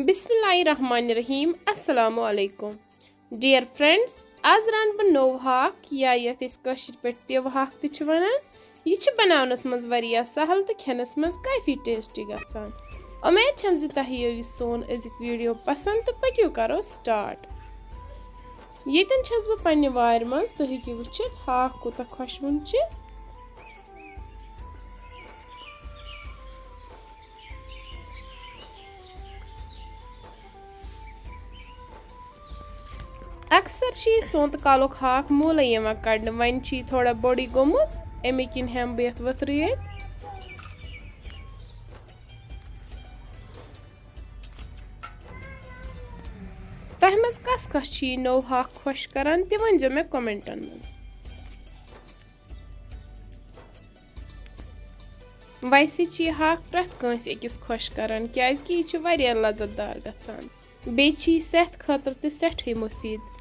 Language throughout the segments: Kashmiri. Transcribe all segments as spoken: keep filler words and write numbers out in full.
بسم اللہ الرحمن الرحیم۔ السلام علیکم۔ Dear friends، آز رَنہٕ بہٕ نوٚو ہاکھ، یا یَتھ أسۍ کٲشِر پٲٹھۍ پیوٕ ہاکھ تہِ چھِ وَنان۔ یہِ چھِ بَناونَس منٛز واریاہ سَہَل تہٕ کھٮ۪نَس منٛز کٲفی tasty گژھان۔ اُمید چھَم زِ تۄہہِ یِیو یہِ سون أزیُک video پَسنٛد، تہٕ پٔکِو کَرو start۔ ییٚتٮ۪ن چھَس بہٕ پنٛنہِ وارِ منٛز، تُہۍ ہیٚکِو وٕچھِتھ ہاکھ کوٗتاہ خۄشوُن چھِ۔ اکثر چھُ یہِ سونتہٕ کالُک ہاکھ موٗلے یِوان کڑنہٕ، وۄنۍ چھُ یہِ تھوڑا بوٚڑٕے گوٚمُت، اَمے کِنۍ ہٮ۪مہٕ بہٕ یَتھ ؤتھرٕے یٲتۍ۔ تۄہہِ منٛز کس کس چھُ یہِ نوٚو ہاکھ خۄش کران، تہِ ؤنۍزیو مےٚ commentن منٛز۔ ویسے چھُ یہِ ہاکھ پرٛٮ۪تھ کٲنٛسہِ أکِس خۄش کران، کیازِ کہِ یہِ چھُ واریاہ لذت دار گژھان۔ بیٚیہِ چھُ یہِ صحتہٕ خٲطرٕ تہِ سٮ۪ٹھٕے مُفیٖد۔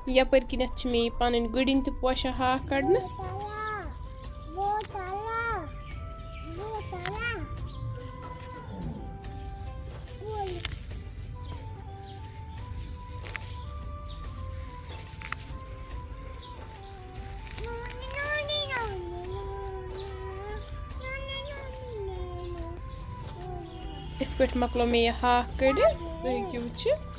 یپٲرۍ کِنٮ۪تھ چھِ مےٚ یہِ پنٕنۍ گُرِنۍ تہِ پوشان ہاکھ کڑنس۔ یِتھ پٲٹھۍ مۄکلو مےٚ یہِ ہاکھ کٔڑِتھ، تُہۍ ہیٚکِو وٕچھِتھ۔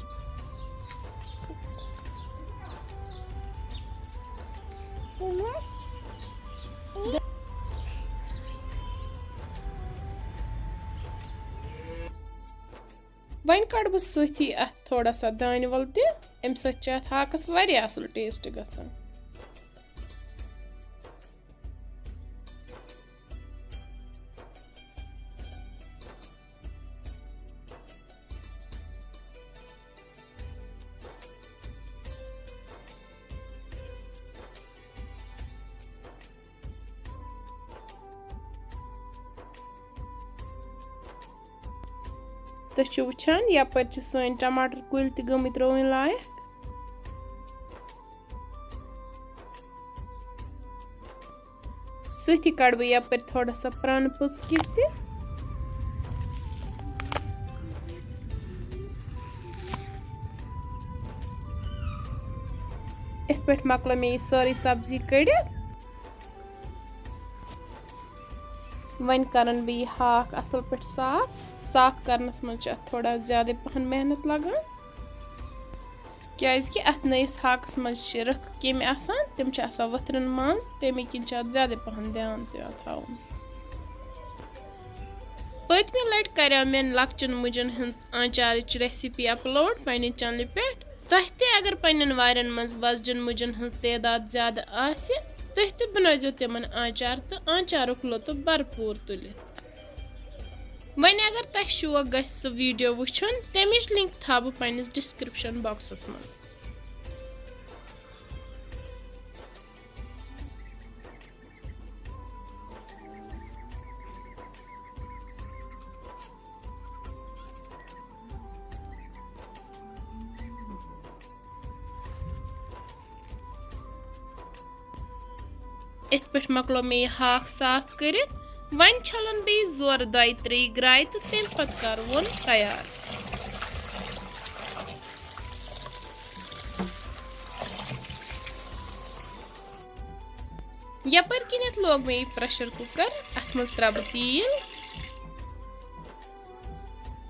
وۄنۍ کڑٕ بہٕ سۭتی اتھ تھوڑا سا دانہِ ول تہِ، امہِ سۭتۍ چھُ اتھ ہاکس واریاہ اصل taste گژھان۔ تُہۍ چھِو وٕچھان، یپٲرۍ چھِ سٲنۍ ٹماٹر کُلۍ تہِ گٔمٕتۍ رُوٕنۍ لایق۔ سۭتی کڑٕ بہٕ یپٲرۍ تھوڑا سا پرٛانہٕ پٔژھ کِتھ تہِ۔ یِتھ پٲٹھۍ مۄکلٲو مےٚ یہِ سٲرٕے سبزی کٔڑِتھ۔ وۄنۍ کرن بہٕ یہِ ہاکھ اصل پٲٹھۍ صاف۔ صاف کرنس منٛز چھِ اتھ تھوڑا زیادٕ پہن محنت لگان، کیازِ کہِ اتھ نٔیِس ہاکس منٛز چھِ رٕکھ کیٚمۍ آسان، تِم چھِ آسان ؤتھرن منٛز، تمے کِنۍ چھِ اتھ زیادٕ پہن دیان پٮ۪وان تھاوُن۔ پٔتمہِ لٹہِ کریو مےٚ لۄکچن مُجن ہٕنٛز آنچارٕچ recipe upload پننہِ channelہِ پٮ۪ٹھ۔ تۄہہِ تہِ اگر پننٮ۪ن وارٮ۪ن منٛز وۄزجن مُجن ہٕنٛز تعداد زیادٕ آسہِ، تُہۍ تہِ بنٲوزیو تِمن آنچار تہٕ آنچارُک لطف بھرپوٗر تُلِتھ۔ وۄنۍ اگر تۄہہِ شوق گژھِ سُہ video وٕچھُن، تمِچ link تھاوٕ بہٕ پننِس description boxس منٛز۔ یِتھ پٲٹھۍ مۄکلو مےٚ یہِ ہاکھ صاف کٔرِتھ۔ وۄنۍ چھلن بیٚیہِ زورٕ دۄیہِ ترٛیٚیہِ گرٛایہِ تہٕ تَمہِ پتہٕ کرون تیار۔ یپٲرۍ کِنٮ۪تھ لوگ مےٚ یہِ pressure cooker، اتھ منٛز ترٛاوٕ بہٕ تیٖل۔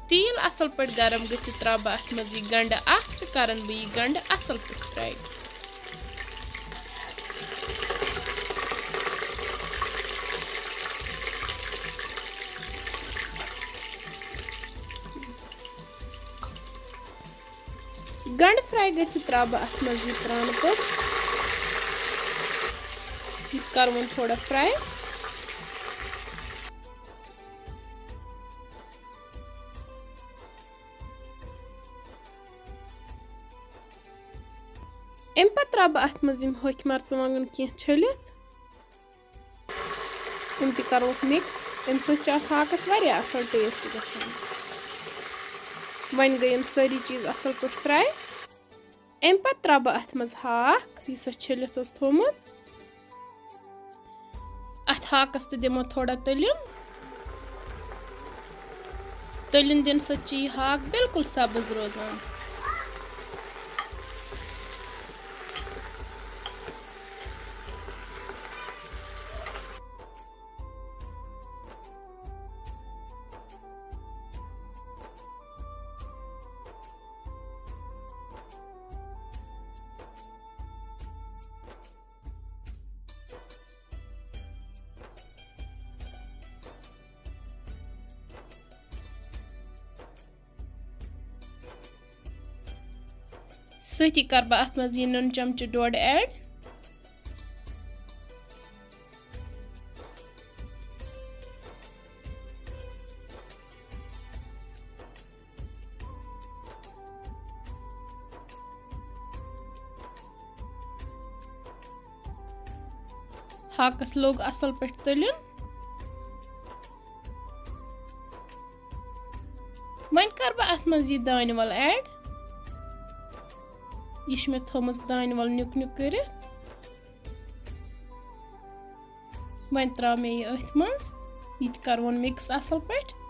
تیٖل اصل پٲٹھۍ گرم گٔژھِتھ ترٛاوٕ بہٕ اتھ منٛز یہِ گنڈٕ اکھ تہٕ کرن بہٕ یہِ گنڈٕ اصل پٲٹھۍ fry۔ گنڈٕ fry گٔژھِتھ ترٛاوٕ بہٕ اتھ منٛز یہِ پرٛانہٕ پٔژھ۔ یہِ کرٕ وۄنۍ تھوڑا fry۔ اَمہِ پتہٕ ترٛاوٕ بہٕ اتھ منٛز یِم ہوٚکھۍ مرژٕوانٛگن کینٛہہ چھٔلِتھ۔ یِم تہِ کروکھ mix۔ اَمہِ سۭتۍ چھُ اتھ ہاکس واریاہ اصل taste گژھان۔ وۄنۍ گٔے یِم سٲری چیٖز اصل پٲٹھۍ fry۔ اَمہِ پتہٕ ترٛاوٕ بہٕ اتھ منٛز ہاکھ۔ یُس اَسہِ چھٔلِتھ اوس تھوٚومُت۔ اَتھ ہاکَس تہِ دِمو تھوڑا تٔلیُن۔ تٔلیُن دِنہٕ سۭتۍ چھُ یہِ ہاکھ بِلکُل سَبٕز روزان۔ سۭتی کَرٕ بہٕ اَتھ منٛز یہِ نُن چمچہٕ ڈوٚڈ add۔ ہاکَس لوٚگ اَصٕل پٲٹھۍ تٔلیُن۔ وۄنۍ کَرٕ بہٕ اَتھ منٛز یہِ دانہِ وَل add۔ یہِ چھُ مےٚ تھٲومٕژ دانہِ وَل نیُک نیُک کٔرِتھ۔ وۄنۍ ترٛاو مےٚ یہِ أتھۍ منٛز۔ یہِ تہِ کَرون mix اَصٕل پٲٹھۍ۔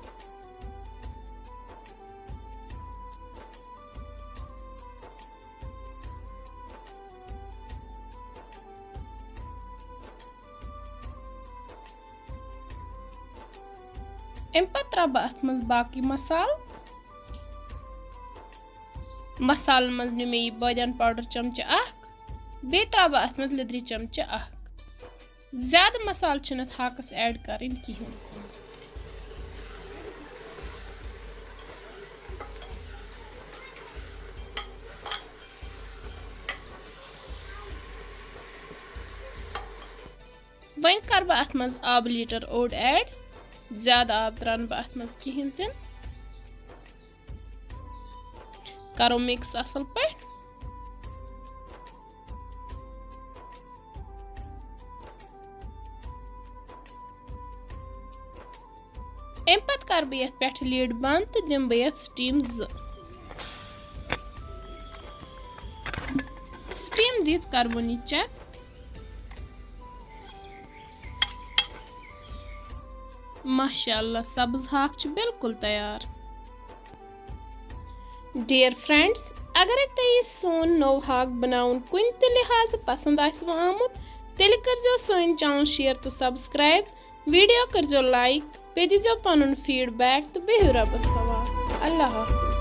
اَمہِ پَتہٕ ترٛاوٕ بہٕ اَتھ منٛز باقٕے مصالہٕ۔ مصالَن منٛز نیوٗ مےٚ یہِ بٲدیان powder چمچہٕ اَکھ، بیٚیہِ ترٛاوٕ بہٕ اَتھ منٛز لیٚدرِ چمچہٕ اَکھ۔ زیادٕ مصالہٕ چھِنہٕ اَتھ ہاکَس add کَرٕنۍ کِہیٖنۍ۔ وۄنۍ کَرٕ بہٕ اَتھ منٛز آبہٕ لیٖٹر اوٚڑ add۔ زیادٕ آب ترٛاونہٕ بہٕ اَتھ منٛز کِہیٖنۍ تہِ نہٕ۔ کَرو mix اَصٕل پٲٹھۍ۔ اَمہِ پَتہٕ کَرٕ بہٕ یَتھ پٮ۪ٹھٕ lid بنٛد تہٕ دِمہٕ بہٕ یَتھ steam زٕ۔ Steam دِتھ کَرٕ وۄنۍ یہِ check۔ ماشاء اللہ، سبٕز ہاکھ چھُ بالکل تیار۔ Dear friends، اگرے تۄہہِ سون نوٚو ہاکھ بناوُن کُنہِ تہِ لحاظہٕ پسند آسِوٕ آمُت، تیٚلہِ کٔرزیٚو سٲنۍ channel share تہٕ subscribe۔ Video کٔرزیٚو like، بیٚیہِ دیٖزیٚو پنُن feedback تہٕ بِہِو رۄبس حوالہٕ۔ اللہ حافظ۔